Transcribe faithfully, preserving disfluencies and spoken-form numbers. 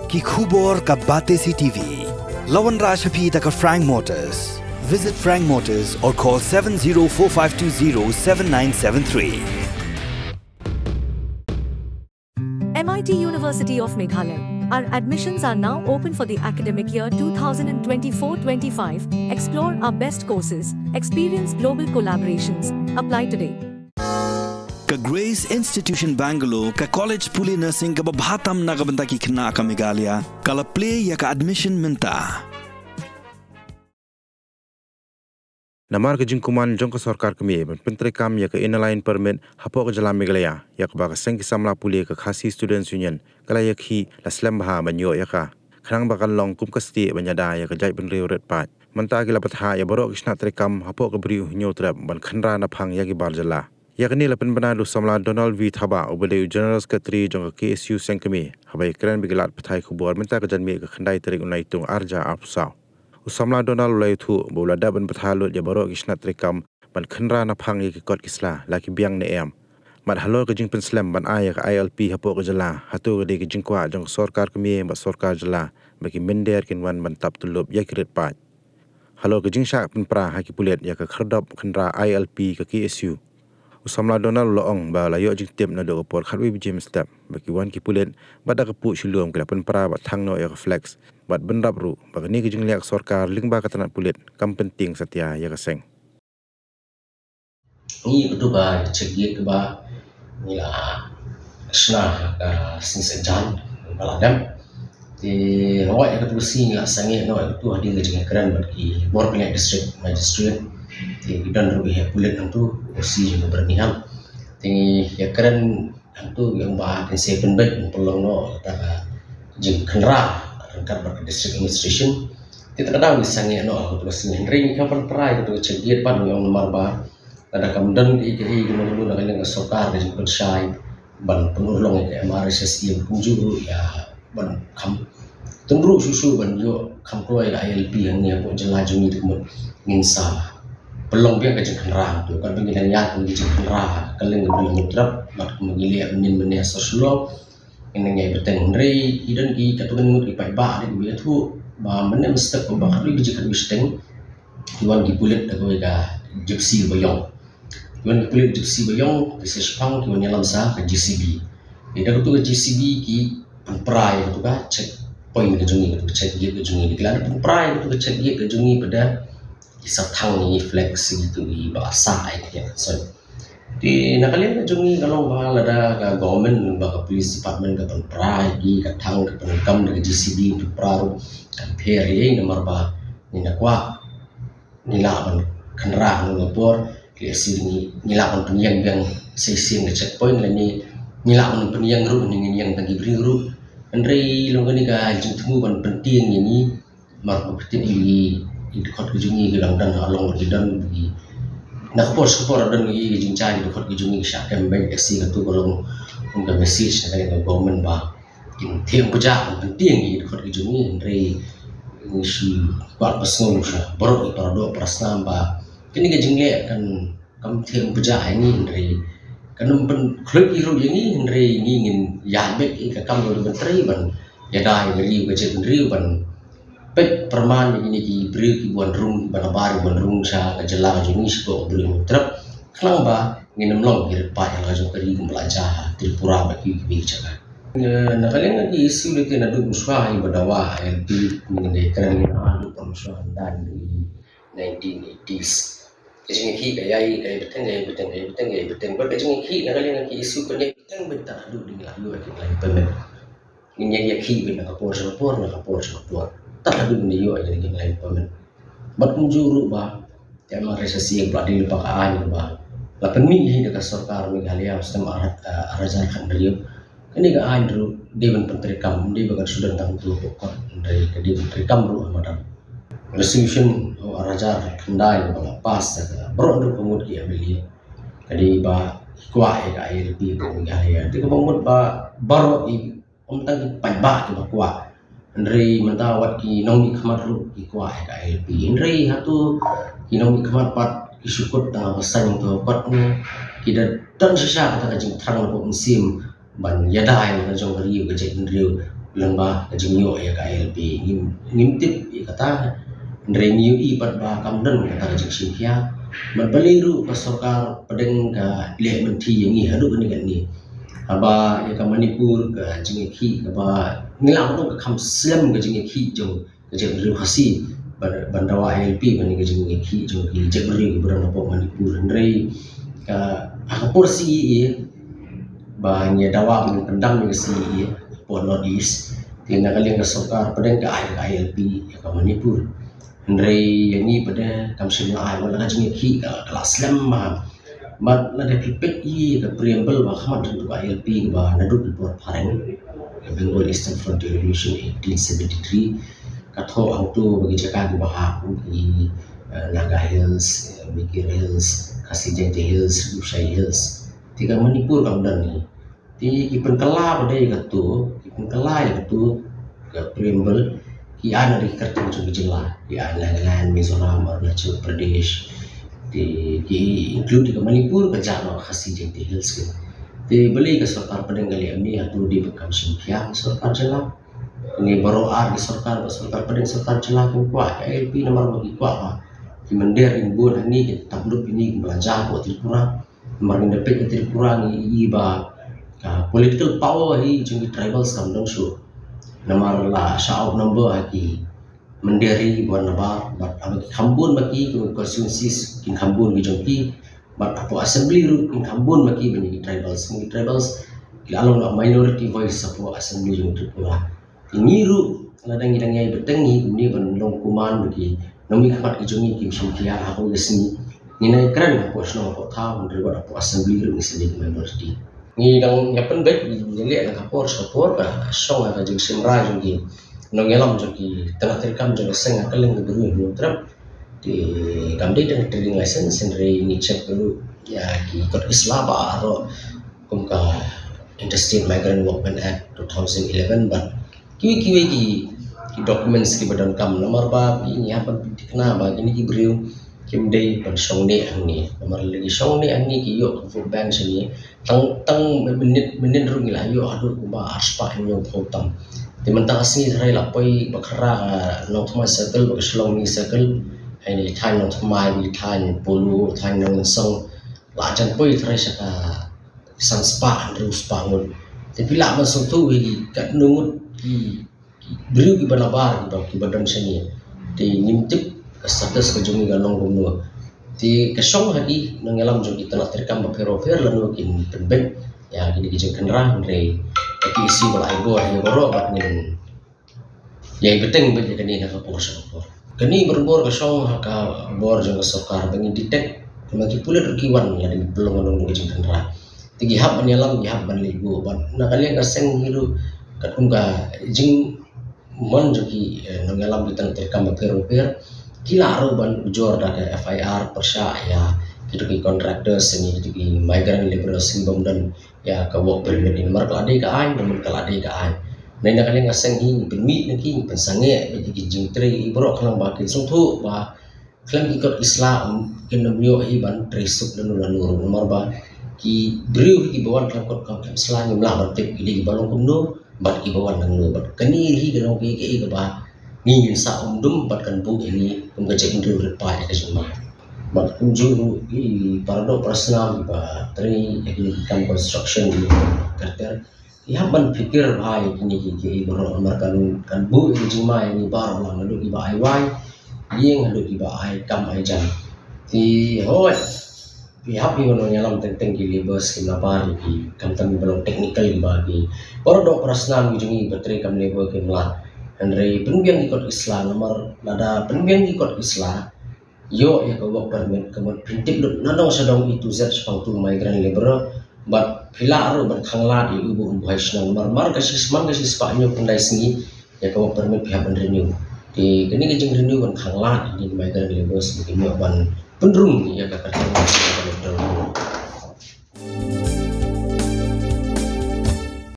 Ki khubor ka Batesi T V. La wanrah sha phi da ka Frank Motors. Visit Frank Motors or call seven zero four five two zero seven nine seven three. M I T University of Meghalaya. Our admissions are now open for the academic year two thousand twenty-four twenty-five. Explore our best courses, experience global collaborations. Apply today. Ka Grace Institution Bangalore, ka college pule nursing kaba bha tam na ka bynta ki khynnah ka Meghalaya, ka la plie ïa ka admission mynta. Namar ka jingkuman jong ka sorkar kmie ban pyntreikam ïa ka Inner Line Permit hapoh ka jylla Meghalaya, ïa kaba ka seng ki samla pule ka Khasi Students Union ka la ïakhih, la slem bha ban ïoh ïa ka, khnang ba kan long kum ka stieh ban ïada ïa ka jaitbynriew rit paid. Mynta ki la bthah ïa baroh ki shnat treikam hapoh ka Bri u Hynñiewtrep ban khynra naphang ïa ki bar jylla. Ïa kane la pynbna da u samla Donald V Thabah, uba dei u General Secretary jong ka K S U seng kmie, haba ïakren bad ki lad pathai khubor mynta ka janmiet, ka khyndai tarik u Naitung arhajar arphew saw. U samla Donald u la ïathuh ba u la dep ban bthah lut ïa baroh ki shnat treikam ban khynra naphang ïa ki kot ki sla, la ki biang ne em. Bad halor ka jingpynslem ban ai ïa ka I L P hapoh ka jylla, hato ka dei ka jingkwah jong ka sorkar kmie bad sorkar jylla ba ki mynder kin wan ban tap tyllup ïa ki rit paid? Halor ka jingshah pynpra ha ki pulit ïa ka khyrdop khynra I L P ka K S U, u samla Donald u la ong ba la ïoh jingtip naduh ka por khatwei baje mynstep ba ki wan ki pulit, bad da ka pud shilliang ki la pynpra bad thang noh ïa ka flex, bad bynrap ruh ba kane ka jingleh ka sorkar lyngba ka tnat pulit kam pyntieng satia ïa ka seng. Ngi ka tu ba check gate ba ngi la shna ka sing sejan ba la dem. Te ngi ka tu si ngi la sangeh noh ka tu hadien ka jingkren bad ki bor pynleit district magistrate. Te ki don ruh ïa pulit nang tu, O C jong ka Byrnihat. Te ngi ïakren nang tu ïa ba kin sa pynbeit pynlong noh ta ka jingkhynra ryngkat bad ka district administration. Te ta ka daw ngi sangeh noh ka tu si, hynrei ngi ka pynpra ka tu check gate ba ngi ong namar ba lada kam don kaei kaei kaba mano na ka liang ka sorkar ka jingpynshai ban pynurlong ïa ka M R S S E, kumjuh ruh ïa ban kham tynruh shuh shuh ban ïoh kham kloi ka I L P hangne hapoh jylla jong ngi, te ka mut ngin sa pynlong biang ka jingkhynra. To katba ngi dang ïaid ka jingkhynra ka liang ka Bri u Hynñiewtrep bad kumba ngi leh mynnin mynne ha Shillong, ngin nang ïai bteng, hynrei ki don ki katto katne ngut ki paidbah de kiba ïathuh ba mynne mynstep ba khatwei baje khatwei shiteng ki wan ki pulit da kawei ka gypsy ba ïong. Ki wan ki pulit gypsy ba ïong, ki sa shipang, ki wan ïalam sa ka J C B. Ïa da katu ka J C B ki pynpra ïa katu ka check point ka jong ngi, katu ka check gate ka jong ngi. Ki la pynpra ïa katu ka check gate ka jong ngi, pat da ki sa thang ïa ngi flex ïa kitu kiba sah ïa ka election. Te na ka liang ka jong ngi ka long ba lada ka government bad ka police department ka pynpra ïa ki, ka thang ka pyndonkam da ka J C B pynpra ruh, kan pher ïa ngi namar ba ngi na kwah ngi lah ban khynra ha kano kano ka por, lehse ngi, ngi lah ban pynïeng biang sa shisien ka checkpoint lane ngi lah ban pynïeng ruh, ngi ïeng tang ki briew ruh. Hynrei long kane ka jingthmu ban pyntieng ïa ngi, namar ba phi tip ïa ngi, ki dkhot ka jong ngi ki long don ha long ki don ki, na ka por sha ka por don ki, ki jingjia ki dkhot ka jong ngi ki shah kem beit, lehse katu ka long ka message na ka liang ka government ba kin theh umphniang ban pyntieng ïa ki dkhot ki jong ngi, hynrei ngi shu kwah ban pynsngew sha baroh ki para doh para snam ba kane ka jingleh kan kam theh umphniang ïa ngi, hynrei kan ym pynkhluit ruh ïa ngi, hynrei ngi ngin ïaid beit ïa ka kam kaba dei ban trei ban ïada ïa ka ri ka jaitbynriew, ban peit pyrman ïa kine ki briew kiba wan rung, kiba nabar kiba wan rung sha ka jylla ka jong ngi, sha ka Bri u Hynñiewtrep, khnang ba ngin ym long ki rit paid ha la ka jong ka ri kumba la jia ha Tripura bad kiwei kiwei ki jaka. Eh, na ka liang ki issue lei te naduh mynshuwa ïa ba dawa I L P, ngi dei kren ngi naduh mynshuwa, ynda nineteen eighties. Ka jingïakhih ka ïai, ka ïai bteng, ka ïai bteng, ka ïai bteng, ka ïai bteng. Bad ka jingïakhih na ka liang ki issue ka ïai bteng beit, tad haduh dang la ïoh ïa ki line permit. Ngin ïai ïakhih beit na ka por sha ka por, na ka por sha ka por, tad haduh ngin ïoh ïa ki line permit. Bad kumjuh ruh ba ka M R S S E ba dei lypa ka aiñ ba la pynmih hi da ka sorkar Meghalaya ha u snem ar, eh, ar hajar khathynriew. Kane ka aiñ ruh dei ban pyntreikam, dei ba kan shu don tang tu hapoh kot, hynrei ka dei ban treikam ruh ha madan. Resolution u ar hajar khyndai ba la pass da ka baroh hynriew ka ngut ki M L A ka dei ba ki kwah ïa ka I L P hapoh Meghalaya. Te kaba mut ba baroh i, ym tang ki paidbah kiba kwah, hynrei mynta wat ki nongmihkhmat ruh ki kwah ïa ka I L P. Hynrei hato ki nongmihkhmat pat ki shu kut tang ha ka saiñ, tang ha ka kot ne ki da don shisha kata ka jingthrang na ka mynsiem ban ïada ïa la ka jong ka ri ka jaitbynriew? Lyngba ka jingïoh ïa ka I L P. Ngim, ngim tip ïa kata. Hynrei ngi ïohi pat ba kam don kata ka jingshim khia. Bad balei ruh ka sorkar pdeng ka leh mynthi ïa ngi haduh kane kane. Haba ïa ka Manipur ka jingïakhih kaba ngi lah ban ong ka kham slem ka jingïakhih jong ka jaitbynriew Khasi ban, ban dawa I L P ban ïa ka jingïakhih jong ki jaitbynriew kiba don hapoh Manipur. Hynrei ka, ha ka por C A A ba ngi dawa ban pyndam ïa ka C A A hapoh North East. Te na ka liang ka sorkar pdeng ka ai ka I L P ïa ka Manipur. Hynrei ïa ngi pat de kam shym la ai, wat la ka jingïakhih ka, ka la slem bha. Bad lada phi peit ïa ka preamble ba khmat jong ka I L P kaba naduh ki por phareng, ka Bengal Eastern Frontier Revolution eighteen seventy-three, ka thoh hangto ba ki jaka kiba hap ki, eh, Naga Hills, eh, Mikir Hills, Khasi Jaintia Hills, Lushai Hills. Te ka Manipur kam don hi. Te ki pynkylla ba dei kato, ki pynkylla ïa kato ka preamble, ki ai na ki kyrteng jong ki jylla, ki ai Nagaland, Mizoram, Arunachal Pradesh, te ki include ïa ka Manipur ka jaka Khasi Jaintia Hills ki. Te balei ka sorkar pdeng ka leh mynne, hato dei ba kam shim khia sorkar jylla? Ni baroh ar ki sorkar, ba sorkar pdeng sorkar jylla ki kwah ka I L P namar ba ki kwah ba ki mynder kin bun hangne, kin tap lut hangne, kin ba la jia hapoh Tripura. Namar ngin da peit ha Tripura ngi i ba ka political power hi jong ki tribals kam don shuh. Namar la sha outnumber ha ki mynder hi ba na bar, bad haba ki kham bun ma ki, ki constituencies kin kham bun ki jong ki, bad hapoh assembly ruh kin kham bun ma ki ban ïa ki tribals. Ki tribals ki la long minority voice hapoh assembly jong Tripura. Te ngi ruh lada ngi dang ïai bteng ngi kumne ban long kuman bad ki nongmihkhmat ki jong ngi kim shim khia ha kawei ka sngi. Ngin ïai kren hapoh shnong hapoh thaw, hynrei wat hapoh assembly ruh ngi sa dei minority. Ngi dang ïa pynbeit, ngi leh na ka por sha ka por, ka shong ha ka jingshim rai jong ki nongïalam jong ki tnat treikam jong ka seng ha kylleng ka bri Hynñiewtrep. Te kam dei tang trading license, hynrei ngi check ruh ïa ki kot ki sla baroh kum ka Interstate Migrant Workmen Act two thousand eleven bad kiwei kiwei ki, ki documents kiba donkam. Namar ba ngi hap ban pynthikna ba kine ki briew kim dei ban shong neh hangne. Namar lada ki shong neh hangne ki ïoh ka vote bank shane. Tang, tang minit, minit ruh ngi la ïoh haduh kumba arspah hynñiewphew tam. Te mynta ka sngi tharai la poi ba khara ka Nongthymmai circle, ba ka Shillong mini circle. Hai na ki thaiñ Nongthymmai, ki thaiñ Polo, thaiñ Nongmynsong. La jan poi tharai sha ka san spah, hynriew spah ngut. Te phi lah ban sngewthuh hi katno ngut ki, ki briew kiba nabar kiba, kiba don shane. Te ngim tip ka status ka jong ngi ka long kumno. Te ka shong ha ki nongïalam jong ki tnat treikam bapher bapher lano kin pynbeit ïa kine ki jingkhynra, hynrei ka P S C ba la ai bor ïa baroh bad ngin ïai bteng beit ïa kane na ka por sha ka por. Kane barabor ka shong ha ka bor jong ka sorkar ba ngi detect, namar ki pulit ruh ki wan lada ngi pynlong ka jingkhynra. Te ki hap ban ïalam, ki hap ban leit buh bad na ka liang ka seng hi ruh katkum ka jingmon jong ki, eh, nongïalam ki tnat treikam bapher bapher, ki lah ruh ban ujor da ka F I R pyrshah ïa kito ki contractors ne kito ki migrant labourers ki bym don ïa ka work permit. Namar ka la dei ka aiñ, namar ka la dei ka aiñ. Nai na ka liang ka seng hi ngi pynmih na ki, ngi pynsangeh bad ki jingtrei, i baroh khnang ba kin sngewthuh ba khlem ki kot ki sla, um, kin ym ïoh hi ban trei suk lano lano ruh. Namar ba ki briew hi kiba wan khlem kot khlem sla ngim lah ban tip ki dei kiba long kumno bad kiba wan nangno. Bad kane hi ka long kaei kaei kaba ngi ngin sa um dum bad kan buh ïa ngi kum ka jaitbynriew rit paid ha ka jingma. Bad kumjuh ruh ki paradoh parasnam kiba trei ïa kine ki kam construction, ki contractor, ki hap ban pyrkhat bha ïa kine ki, ki baroh namar kan, kan buh ïa ka jingma ïa ngi baroh lang, naduh kiba ai wai ïing haduh kiba ai kam ai jam. Te hooid, phi hap hi ban ïalam teng teng ki labour, ki nabar ïa ki, khamtam kiba long technical kiba ki. Paradoh parasnam ki jong ngi ba trei kam labour kim lah. Hynrei pynbiang ki kot ki sla, namar lada pynbiang ki kot ki sla, ïoh ïa ka work permit, ka mut phin tip lut nadong shadong, A to Z shaphang uto u migrant labour. Bad phi lah ruh ban khanglad ïa u ba un buhai shnong. Namar mar ka shi, man ka shispah hynñiew khyndai sngi ïa ka work permit phi hap ban renew. Te kane ka jingrenew kan khanglad ïa ki migrant labourers ba kin ïoh ban pynrung ïa ka kyrteng.